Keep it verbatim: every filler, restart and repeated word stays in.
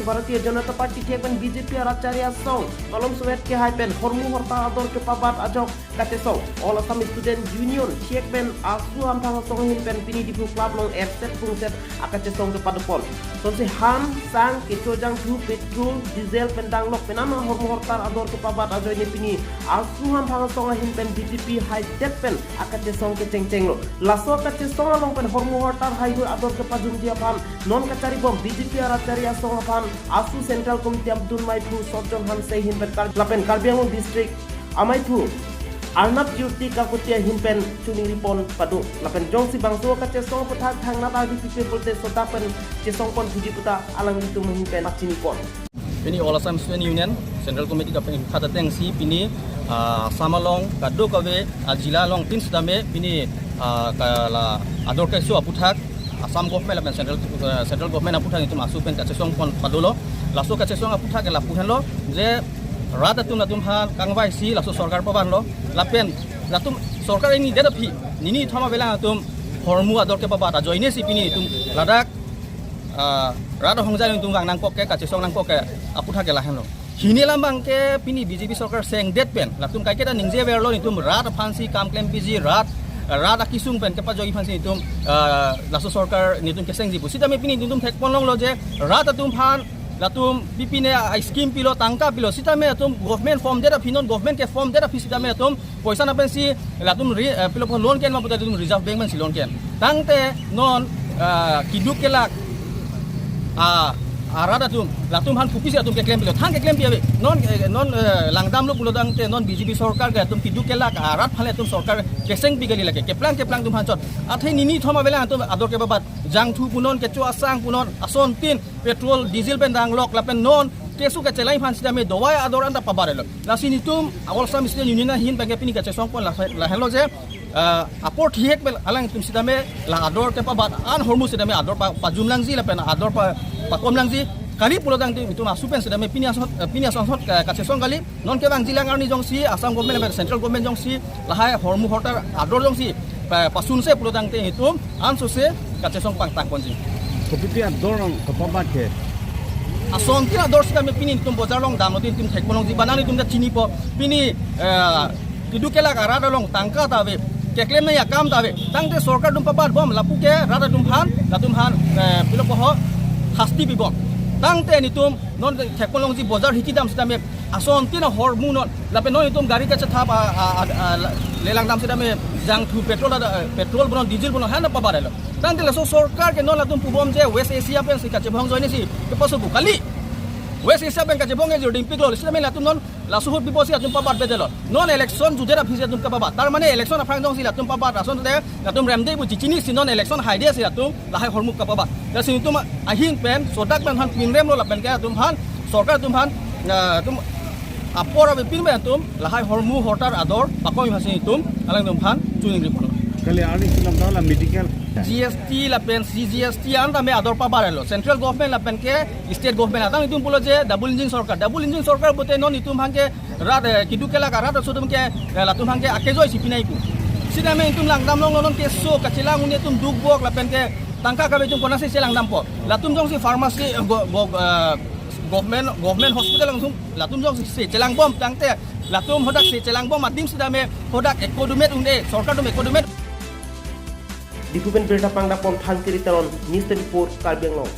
Bharatiya Janata Party thek pen B J P arat chari asong malom sowet kehai pen hormu hortar ador kepabat ajok kachesong All Assam Student Union thek pen AASU hamphang asong ahin pen pini Diphu Club along erset pungset akachesong kepadopon. Sonsi han, sang, kecho jangthu, petrol, diesel pen danglok pen ama hormu hortar ador kepabat ajoine pini AASU hamphang asong ahin pen B J P haidet pen akachesong kechengchenglo. Laso akachesong along pen hormu hortar haihur ador kepajumji aphan non kacharibom B J P arat chari asong aphan AASU Central Committee amdun maiphu Sotjon Hanse ahin pen Kar-, lapen Karbi Anglong District amaiphu Arnab Jyoti Kakoti ahin pen chuningri pon pado. Lapen jongsi bangso kachesong aphuthak thangnat ardi pipe pulote sodak pen chesong pon puji puta alanglitum ahin pen pachini pon. Pini All Assam Student Union Central Committee kapeng khat atengsi pini, ah, Assam along kadokave ajila along tin sitame pini, ah, ka-, la ador keso aphuthak Assam government lapen central, eh, central government aphuthak itum AASU pen kachesong pon padolo. Laso kachesong aphuthak ke lapu henlo je rat atum latum aphan kangvaisi laso sorkar pabanlo lapen latum sorkar ini det aphi nini thoma belang atum hormu ador kepabat ajoine si pini itum ladak, ah, rat ahongja itum vang nangkok ke kachesong nangkok ke aphuthak ke lahenlo. Hini alam abang ke pini B J P sorkar sengdet pen latum kaiketa ningje verlo, itum rat aphansi kam klempiji, rat, rat akisung pen kepajoi aphansi itum, ah, laso sorkar nitum kesengji pu. Sitame pini itum thekpon longlo je rat atum aphan latum pipine a scheme pilo, tangka pilo, sitame atum government form det aphi, non government ke form det aphi sitame atum poisa na pensi latum ri-, eh, pilo po loan ke-en ma puta itum Reserve Bank pensi loan ke-en. Tangte non, ah, keduk kelak, ah, arat atum latum aphan kopisi atum keklem pilo, thang keklem pi ave. Non, eh, non, eh, langdamlo pulo tangte non B J P sorkar ke atum keduk kelak arat aphan le atum sorkar keseng pi kali lake. Keplang keplang atum aphan chot. Athe nini thoma belang atum ador kepabat, jangthu punon, kecho asang punon, asontin petrol, diesel pen danglok lapen non keso kachelai aphan sitame dawai ador anta pabarelo. Lasi nitum All Assam Student Union ahin pen ke pini kachesong pon lahe-, lahenlo je, ah, apor thihek pen alangtum sitame la ador kepabat an hormu sitame ador pa-, pajum langji lapen ador pa-, pakom langji. Kali pulo tangte itum AASU pen sitame pini asonthot, eh, pini asonthot ka-, kachesong kali. Non kevangji lang arni jongsi Assam government lapen central government jongsi lahai hormu hortar ador jongsi pa-, pasunse pulo tangte itum ansose kachesong pangtang ponji. Kopipi ador along kepabat ke? Asontin ador sitame pini itum bojar along damlo tin itum thekpon longji, bang nangtum ta chinipo. Pini, eh, keduk kelak arat along tangka ta ave, keklem nangji akam ta ave. Tangte sorkar atum pabatbom lapu ke rat atum aphan, latum aphan, eh, pilo po ho, hasti pibom. Tangte nitum non thekpon longji bojar hiki dam sitame asontin ahormu non. Lapen non itum gari kachethap a, a, a, a, la-, lelang dam sitame jangthu petrol ada, eh, petrol bonon, diesel bonon, hana pabarelo. Tangte laso sorkar ke non latum pubom je West Asia pensi kachebhong ajoine si kepaso pu kali. West Asia pen kachebhong ke jor dimpiklo, sitame latum non laso ahut pipo si atum pabat bedelo. Non election judet aphi si atum kepabat. Tar mane election aphrang jongsi latum pabat asonte latum remde pu chechini si non election haide si latum lahai hormu kepabat. Lasi itum ahin pen sodak pen aphan pinremlo lapen ke atum aphan sorkar atum aphan, ah, atum apor avepin pen atum lahai hormu hortar ador pakom aphansi itum alangtum aphan chuningri pon. Kali arni si lam dala medical. G S T lapen C G S T an tame ador pabarelo. Central government lapen ke state government atang itum pulo je double engine sorkar. Double engine sorkar pute non itum aphan ke rat, eh, keduk kelak arat aso atum ke, eh, latum aphan ke akejoi si pinai pu. Sitame itum langdam longlo non keso kachelang un-e atum dukbok lapen ke tangka kave atum konatsi chelang dampo. Latum jongsi pharmacy, eh, go-, go-, eh, government, government hospital langsung latum jongsi chelangbom tangte latum hodak si chelangbom adim sitame hodak ekodumet un-e, sorkar atum ekodumet. Diphu pen birta pangdapon Thansi Teron, News twenty-four Karbi Anglong.